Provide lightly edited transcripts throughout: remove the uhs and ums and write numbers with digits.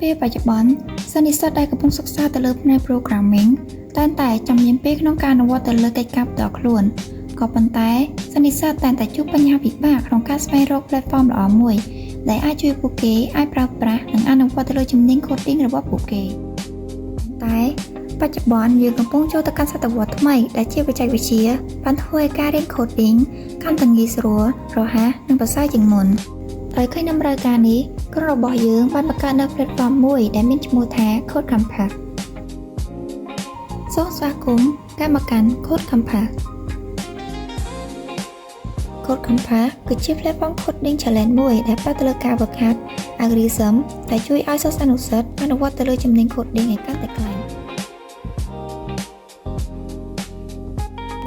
ពេលបច្ចុប្បន្នសិស្សនិស្សិតដែលកំពុងសិក្សាទៅលើផ្នែក Programming តែងតែចាំមានពេលក្នុងការអនុវត្តទៅលើកិច្ចការផ្ទាល់ខ្លួនក៏ប៉ុន្តែសិស្សនិស្សិតតែងតែជួបបញ្ហាពិបាកក្នុងការស្វែងរក platform ល្អមួយដែលអាចជួយពួកគេអាចប្រើប្រាស់និងអនុវត្តទៅលើជំនាញ coding របស់ពួកគេតែបច្ចុប្បន្នយើងកំពុងចូលទៅកាន់សតវត្សថ្មីដែលជាបច្ចេកវិទ្យាបានធ្វើឲ្យការរៀន coding កាន់តែងាយស្រួលរហ័សនិងប្រសើរជាងមុនដោយឃើញតម្រូវការនេះក្រុមរបស់យើងបានបង្កើតនូវ platform មួយដែលមានឈ្មោះថា Code Campus សូមស្វាគមន៍ការមកកាន់ Code Campus។ Code Campus គឺជា platform coding challenge មួយដែលផ្ដោតទៅលើការហ្វឹកហាត់ algorithm ដែលជួយឲ្យសិស្សានុសិស្សអនុវត្តទៅលើជំនាញ coding ឲ្យកាន់តែខ្លាំង។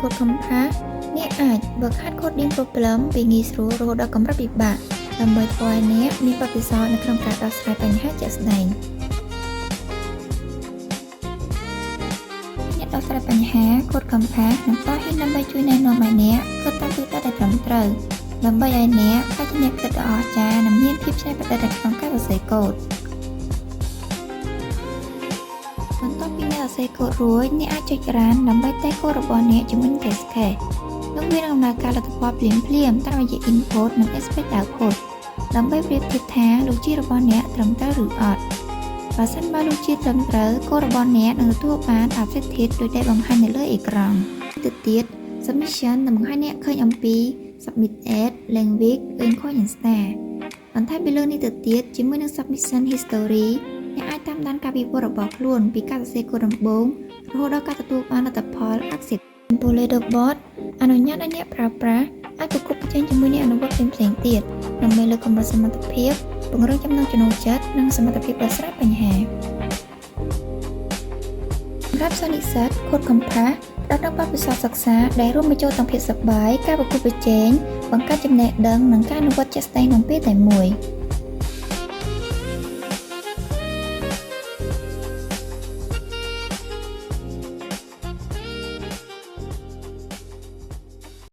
Code Campus អ្នកអាចហ្វឹកហាត់ coding problem ពីងាយស្រួលរហូតដល់កម្រិតពិបាកដើម្បីធ្វើឲ្យអ្នកមានបទពិសោធន៍នៅក្នុងការដោះស្រាយបញ្ហាជាក់ស្ដែង។អ្នកដោះស្រាយបញ្ហា Code Campus នឹងផ្ដល់ hint ដើម្បីជួយណែនាំឲ្យអ្នកគិតតាមទិសដៅដែលត្រឹមត្រូវដើម្បីឲ្យអ្នកក្លាយជាអ្នកគិតដ៏អស្ចារ្យនិងមានភាពច្នៃប្រឌិតនៅក្នុងការសរសេរកូដ។បន្ទាប់ពីអ្នកសរសេរកូដរួចអ្នកអាចចុច Run ដើម្បីតេស្តកូដរបស់អ្នកជាមួយនឹង test case នោះវានឹងដំណើរការលទ្ធផលភ្លាមៗតាមរយៈ input និង expect output ដើម្បីប្រៀបធៀបថាlogic របស់អ្នកត្រឹមត្រូវឬអត់បើសិនបើlogic ត្រឹមត្រូវកូដរបស់អ្នកនឹងទទួលបាន accepted ដូចដែលបង្ហាញនៅលើអេក្រង់ទៅទៀត submission នឹងបង្ហាញអ្នកឃើញអំពី submit add language និង and star បន្ថែមពីលើនេះទៅទៀតជាមួយនឹង submission history អ្នកអាចតាមដានការវិវត្តរបស់ខ្លួនពីការសរសេរកូដដំបូងរហូតដល់ការទទួលបានលទ្ធផល accept ចំពោះ leaderboard អនុញ្ញាតឲ្យអ្នកប្រើប្រាស់អាចប្រកួតប្រជែងជាមួយអ្នកអនុវត្តផ្សេងៗទៀតដើម្បីលើកកម្រិតសមត្ថភាពពង្រឹងចំណង់ចំណូលចិត្តនិងសមត្ថភាពដោះស្រាយបញ្ហាសម្រាប់សិស្សនិស្សិត Code Campus ផ្ដល់នូវបទពិសោធន៍សិក្សាដែលរួមបញ្ចូលទាំងភាពសប្បាយការប្រកួតប្រជែងបង្កើតចំណេះដឹងនិងការអនុវត្តជាក់ស្ដែងក្នុងពេលតែមួយ។